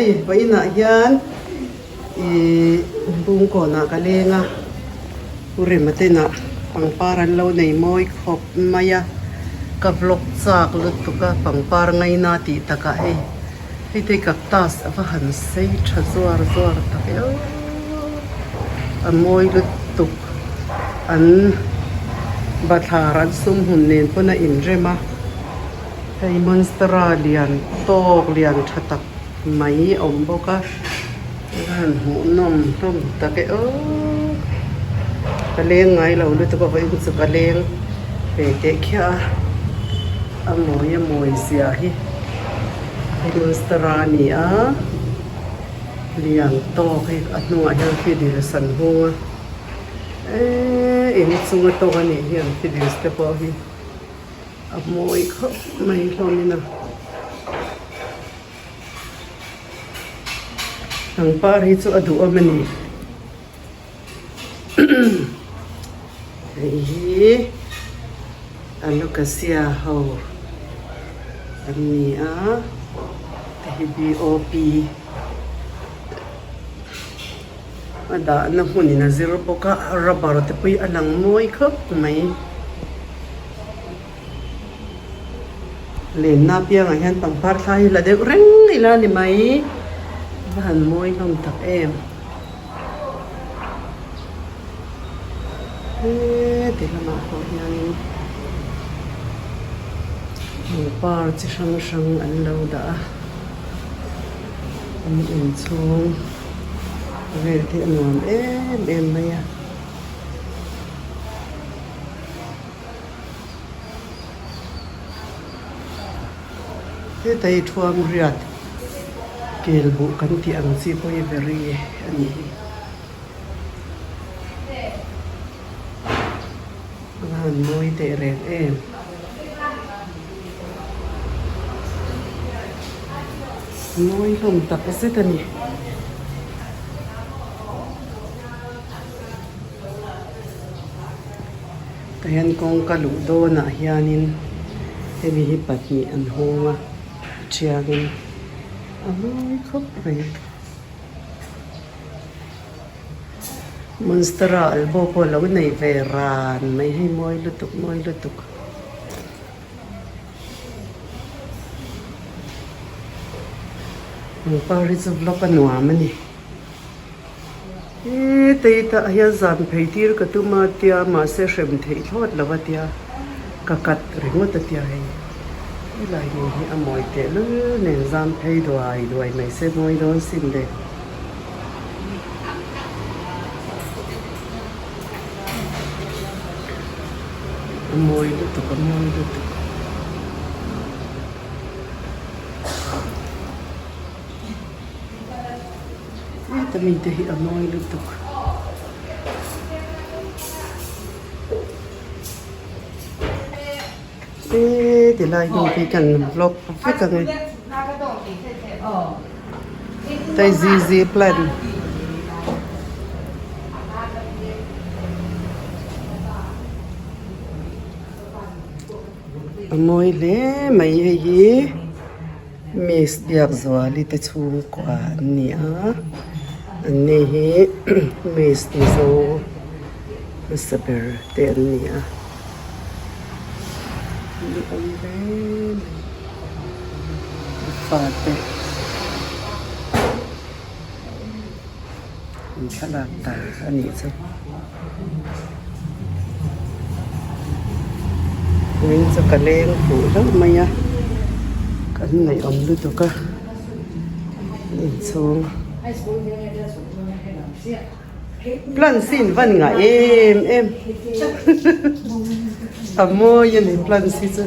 Hei vawiinah hian ih bungkawnah ka leng a, Pu Rema tenah pangpar an lo nei mawi khawp mai a, ka vlog chak lutuk a pangpar ngaina tih takah hei hei te cactus a va han sei tha zuar zuar tak e aw a mawi lutuk an bathlar an sum hun nen pawn a inrem a. Hei monstera lian tawk lian tha tak mai a awm bawk a a han hmuh nawm hlawm tak e aw ka leng ngai lo lutuk a vawiin chu ka leng ve teh khiah a a mawi a mawi zia hi hei monstera a ni a lian tawk hei a hnungah hian fidil san hung a eee inchung a tawk a nih hian fidil te pawh hi. A mawi khawp mai hlawmin a. Pangpar hi chu a duhawm a ni. Hei hi Alocasia ho an ni a, hei hi BOP a dahna hmunin a zir bawk a, rubber te pawh hi a lang mawi khawp mai. Lenna piangah hian pangpar thla hi la deuh reng ila ni mai va han mawi hlawm tak em heti lamah pawh hianin pangpar chi hrang hrang an lo dah a an inchhung vel te a nuam em em mai a. Heta hi thuam riat kel buh kan tih ang chi pawh hi veri a ni hi. A va han mawi teh reng em. Mawi hlawm tak zet a ni. Tah hian kawngka luh dawnah hianin hemi hi pahnih an hawng a a thiangin a mawi khawp mai. Monstera albo pawh a lo nei ve ran mai hei mawi lutuk mawi lutuk. Pangpar hi chu vlog a nuam a ni. He tah hian zan phei tir ka tum a tia mahse hrem theih thlawt lo a tia ka cut ringawt a tia hei helai hmun hi a mawi teh lul nen zam phei duai duai mai se mawi dawn sin le. A mawi lutuk a mawi lutuk. Heta mi te hi a mawi lutuk. He ti lai hmun hi kan vlog vek ang e. Hei ZZ plant. A mawi hle mai hei hi. Miss Biakzuali te chhungkua an ni a, an ni hi Miss Mizo hmasa ber te an ni a, an awm hle mai an fate an thlalak ta a nih chu. Vawiin chu ka leng fuh hlauh mai a kan ngaihawm lutuk a inchhung plants hi in van ngah em em a mawi a ni plants hi chu.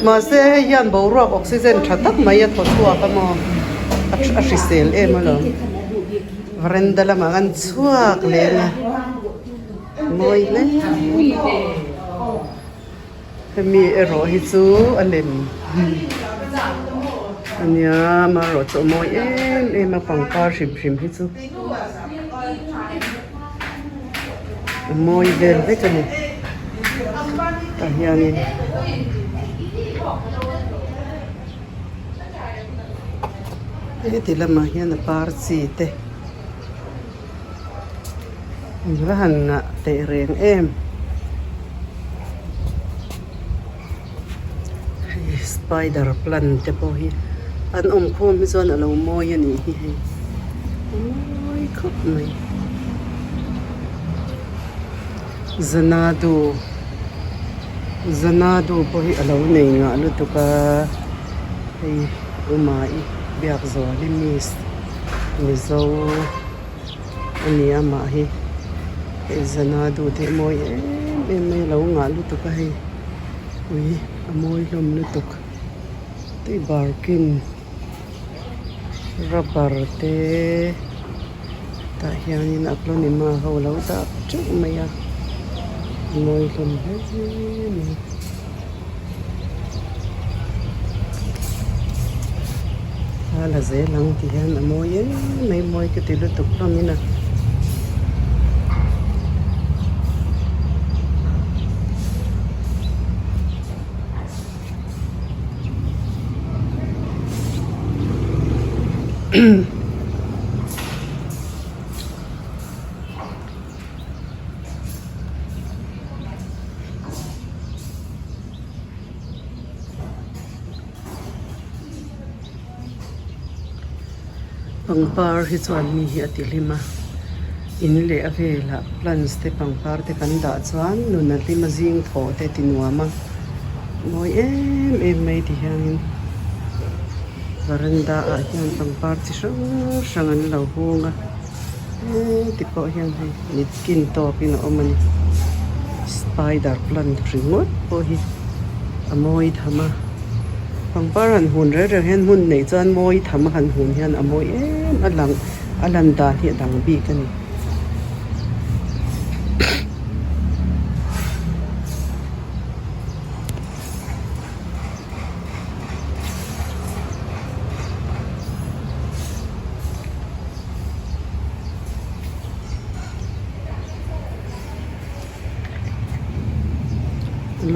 Mahse hei hian boruak oxygen tha tak mai a thaw chhuak a maw a hrisel em alawm veranda lamah an chhuak leh a mawi hle mai hemi erawh hi chu a lem ania amaherawhchu a mawi em em a pangpar hrim hrim hi chu. A mawi vel vek a ni tah hianin. Heti lamah hian a par chi te an va han ngah teh reng em. Hei spider plant te pawh hi an awm khawm hi chuan a lo mawi a nih hi hei a mawi khawp mai. Zanadu Zanadu pawh hi a lo nei ngah lutuk a hei Umai Biakzuali miss Mizo a ni a mah hi hei Zanadu te hi mawi em em mai a lo ngah lutuk a hei ui a mawi hlawm lutuk tui barkin rubber te tah hianin aglaonema ho lo dah teuh mai a a mawi hlawm hle mai. A la zel ang ti hian a mawi em mai mawi ka ti lutuk hlawm in a. Pangpar hi chuan mi hi a ti hlim a, in leh a velah plants te pangpar te kan dah chuan nun a hlim a zing thawh te ti nuam a, mawi em em mai ti hianin varanda ah hian pangpar chi hrang hrang an lo hung a. Heti pawh hian hei mit kin tawkin a awm a ni spider plant ringawt pawh hi a mawi tham a pangpar han hun reng reng hian hmun neih chuan mawi tham a han hun hian a mawi em a lang a lan dan hi a dang bik a ni.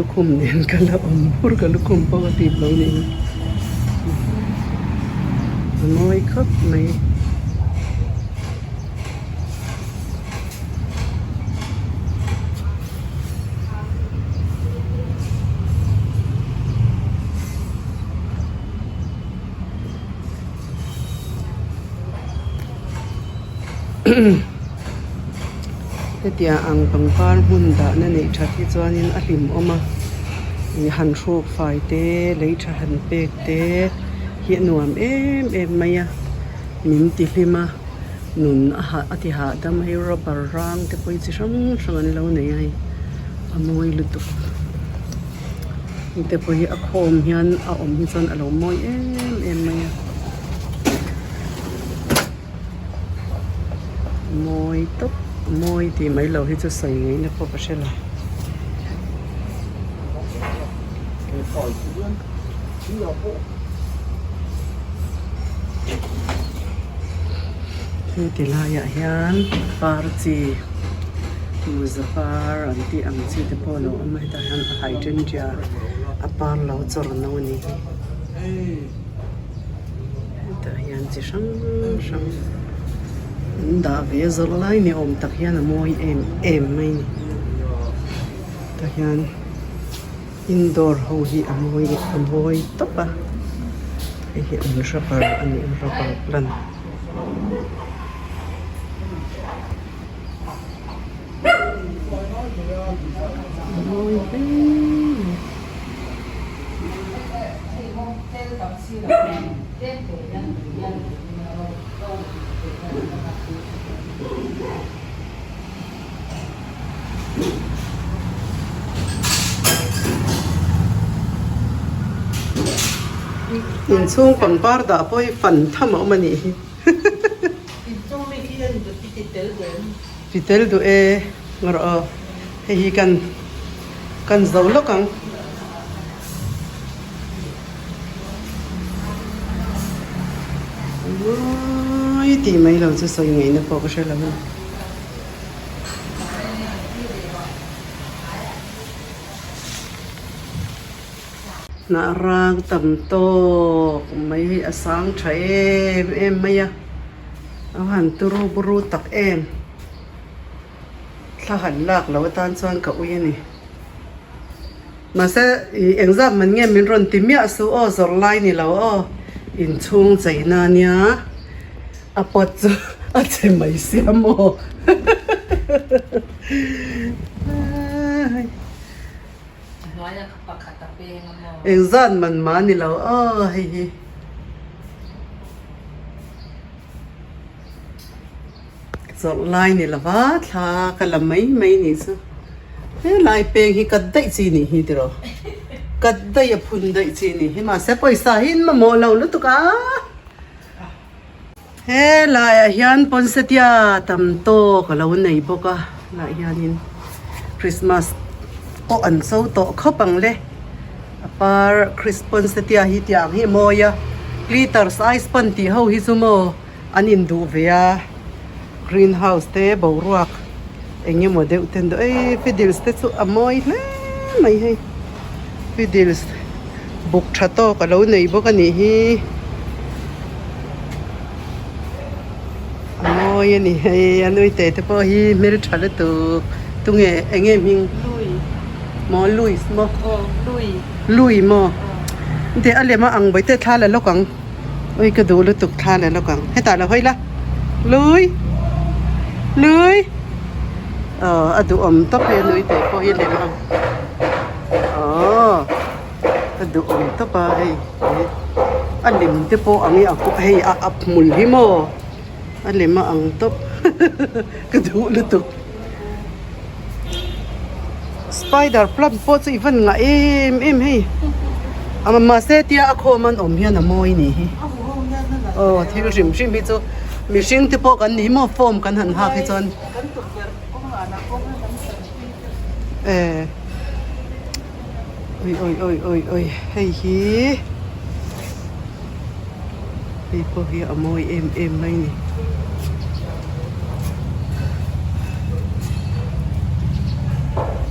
Lukhum nen ka la awm bur ka lukhum pawh ka tip lo nih hi a mawi khawp mai. Hetiang ang pangpar hmun dahna neih that hi chuanin a hlim awm a ih han hruk fai te lei tha han pek te hi a nuam em em mai a min ti hlim a nun a hah a ti hahdam a hei rubber rang te pawh hi chi hrang hrang an lo nei a hei a mawi lutuk. Te pawh hi a khawm hian a awm hi chuan a lo mawi em em mai a mawi tawp mawi tih mai loh hi chu sawi ngaihna pawh ka hre lo. Heti laiah hian par chi mawza par an tih ang chi te pawh a lo awm a hetah hian a hydrangea a par lo chawr no a nih hi hetah hian chi hrang hrang an dah ve zawrh lai ni awm tak hian a mawi em em mai a ni tah hian. Indoor ho hi a mawi a mawi tawp a hei hi an rubber a ni a rubber plant. A mawi hle mai. Inchhung pangpar dah pawh hi fan tham a awm a nih hi. Ti tel duh e ngarawh aw hei hi kan kan zo lawk ang. Mawi tih mai lo chu sawi ngaihna pawh ka hre lo a ni. Hnah rang tam tawk mai hi a sang tha em em mai a, a han turu buru tak em. Thla han lak loh atan chuan ka ui a ni. Mahse ih engzat man nge min rawn ti miah suh aw zawrh lai ni lo aw inchhung cheina a nia a pot chu a che mai sia maw. Engzat man mah ni lo aw hei hi. Zawrh lai ni lova thla ka la mai mai nih chu helai peng hi cut daih chi nih hi tiraw cut daih a phun daih chi nih hi mahse pawisa hi in mamawh lo lutuk a helai ah hian pawnsetia tam tawk a lo nei bawk a helaiah hianin christmas pawh an cho tawh khawp ang le. A par Chris Poinsettia hi tih ang hi a mawi a glitters ice pan tih ho hi chu maw an induh ve a greenhouse te boruak eng emaw deuh te an duh ei fiddles te chu a mawi hle mai hei fiddles buk tha tawk a lo nei bawk a nih hi a mawi a ni hei a nui te te pawh hi hmeltha lutuk tunge eng nge hming. Maw Louis maw? Aw Louis. Louis maw? Ente a lem a ang bawi te thla la lawk ang. Ui ka duh lutuk thla la lawk ang. Hetah lo hawi la. Louis. Louis. Aw a duhawm tawp hi a nui teh pawh hi a lem a ang. Aw a duhawm tawp a hei a lem te pawh ang hi a hei a a hmul hi maw a lem a ang tawp ka duh lutuk. Spider plant pawh chu i van ngah em em hei a mahse tia a khawm an awm hian a mawi nih hi aw thil hrim hrim hi chu mihring te pawh kan ni maw form kan han hak hi chuan eh oi oi oi oi oi hei hi hei pawh hi a mawi em em mai a ni.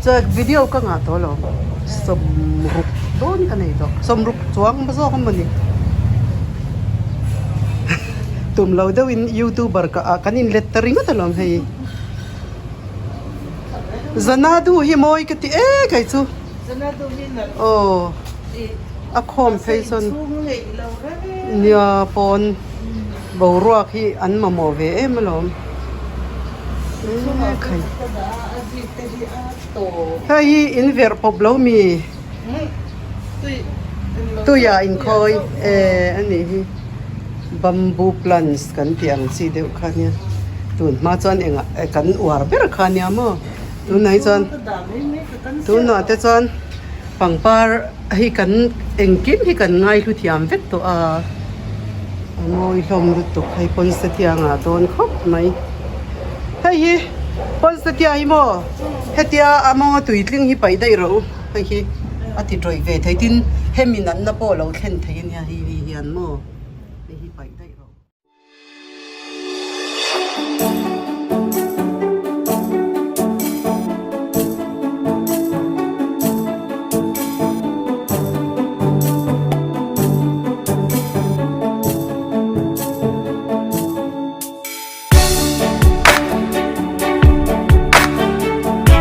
Chuan video ka ngah tawh lo sawmruk dawn ka nei tawh sawmruk chuang zawk a mawni tum lo deuhin youtuber ka ah kan inlet ta ringawt alawm hei Zanadu hi mawi ka ti e kei chu aw a khawm phei chuan nia pawn boruak hi an mamawh ve em alawm hei hi in verh pawp lo mi tuiah inkhawi eh a nih hi bamboo plants kan tih ang chi deuh kha nia tun hma chuan engah kan uar ber kha nia maw tunah hi chuan tunah te chuan pangpar hi kan engkim hi kan ngaihlu thiam vek tawh a a mawi hlawm lutuk hei pawnse thianga dawn khawp mai hei hi pawnse thia hi maw hetia a mawnga tui tling hi paih daih rawh u hei hi a ti tawih ve thei tin hemi natna pawh lo thlen thei a nia hei hi hian maw.